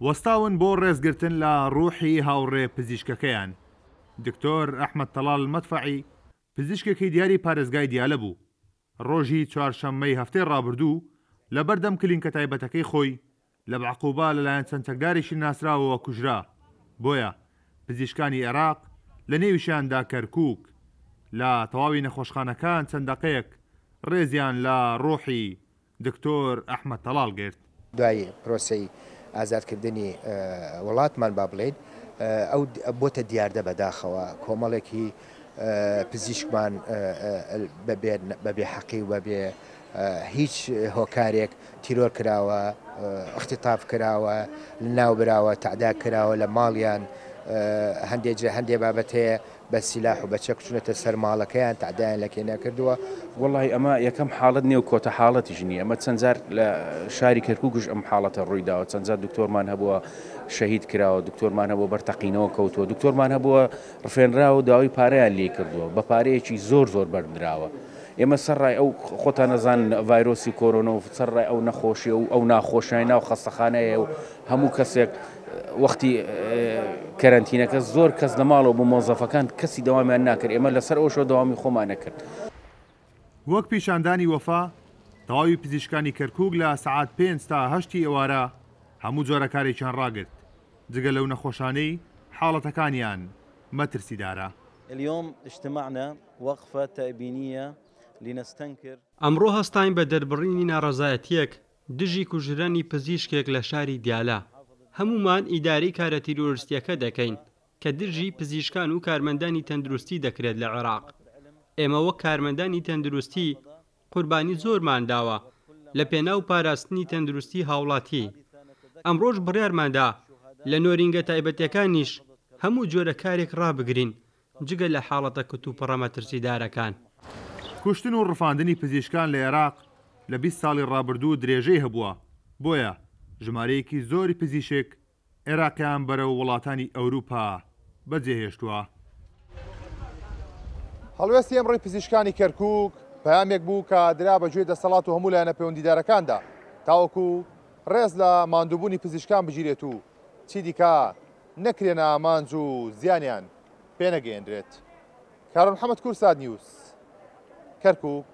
وەستاون بۆ ڕێزگرتن لە ڕوحی هاوڕێ پزیشکەکەیان، دکتۆر ئەحمەد تەڵال مەدفەعی، پزیشکێکی دیاری پارێزگای دیالە بوو، ڕۆژی چوارشەممەی هەفتەی ڕابردوو لەبەردەم کلینکە تایبەتەکەی خۆی لە بەعقوبە لەلایەن چەند چەکدارێکی ناسراوەوە کوژرا، بۆیە پزیشکانی عێراق لە نێویشیاندا کەرکوک لە تەواوی نەخۆشخانەکان چەند دەقەیەک ڕێزیان لە ڕۆحی دکتۆر ئەحمەد تەڵاڵ گرت. دوای پرۆسەی ئازادکردنی وڵاتمان با بڵێین ئەو بۆتە دیاردە بەداخەوە کۆمەڵێکی پزیشکمان بە بێ حەقی و بە بێ هیچ هۆکارێک تیرۆر کراوە، اختطاف کراوە، لەناو براوە، تەعدا کراوە لە ماڵیان، هەندێ جا هەندێ بابەت هەیە بە سیلاح و بە چەک چونەتە سەر ماڵەکەیان تەعدایان لە کێنە کردووە. وەڵاهی ئەمە یەکەم حاڵەت نیە و کۆتا حاڵەتیش نیە، ئەمە چەند جار لە شاری کەرکوکش ئەم حاڵەتە ڕووی داوە، چەند جار دکتۆرمان هەبووە شەهید کراوە، دکتۆرمان هەبووە بەر تەقینەوە کەوتووە، دکتۆرمان هەبووە ڕفێنراوە و داوای پارەیان لێی کردووە، بە پارەیەکی زۆر زۆر بەردراوە. ئێمە سەرڕای ئەو خۆتان ئەزانن ڤایرۆسی کۆرۆنا و سەرڕای ئەو نەخۆشیە و ئەو ناخۆشیانەی ناو خەستەخانە هەیە و هەموو کەسێک وەختی کەرەنتینەکە زۆر کەس لە ماڵەوە بۆ مۆزەفەکان کەسی دەوامیان ناکرد ئێمە لەسەر ئەوشەوە دەوامی خۆمان نەکرد. وەک پیشاندانی وەفا، تەواوی پزیشکانی کەرکوک لە سەعات پێنج تا هەشتی ئێوارە هەموو جۆرە کارێکیان ڕاگرت، جگە لەو نەخۆشانەی حاڵەتەکانیان مەترسیدارە. اليوم اجتمعنا وقفە تأبینیە لنستنکر. ئەمڕۆ هەستاین بە دەربڕینی ناڕەزایەتییەک دژی کوژرانی پزیشکێک لە شاری دیالە. هەموومان ئیدارەی کارە تیرۆرستییەکە دەکەین کە دژی پزیشکان و کارمەندانی تەندروستی دەکرێت لە عێراق. ئێمە وەک کارمەندانی تەندروستی قوربانی زۆرمان داوە لە پێناو پاراستنی تەندروستی هاوڵاتی. ئەمڕۆش بڕیارماندا لە نۆرینگە تایبەتیەکانیش هەموو جۆرە کارێک ڕابگرین جگە لە حاڵەتە کتوپڕە مەترسیدارەکان. کوشتن و ڕفاندنی پزیشکان لە ئێراق لە 20 ساڵی ڕابردوو درێژەی هەبووە، بۆیە ژمارەیەکی زۆری پزیشک عێراقیان بەرەو وڵاتانی ئەوروپا بەجێهێشتووە. هەڵوێستی ئەمڕۆی پزیشکانی کەرکووک پەیامێک بوو کە درا بە گوێی دەسەڵات و هەموو لایەنە پەیوەندیدارەکاندا تاوەکو ڕێز لە ماندووبوونی پزیشکان بگیرێت و چیدیکە نەکرێنە ئامانج و زیانیان پێنەگەیەنرێت. کارۆن محەمەد کوردسات نیوز، کەرکووک.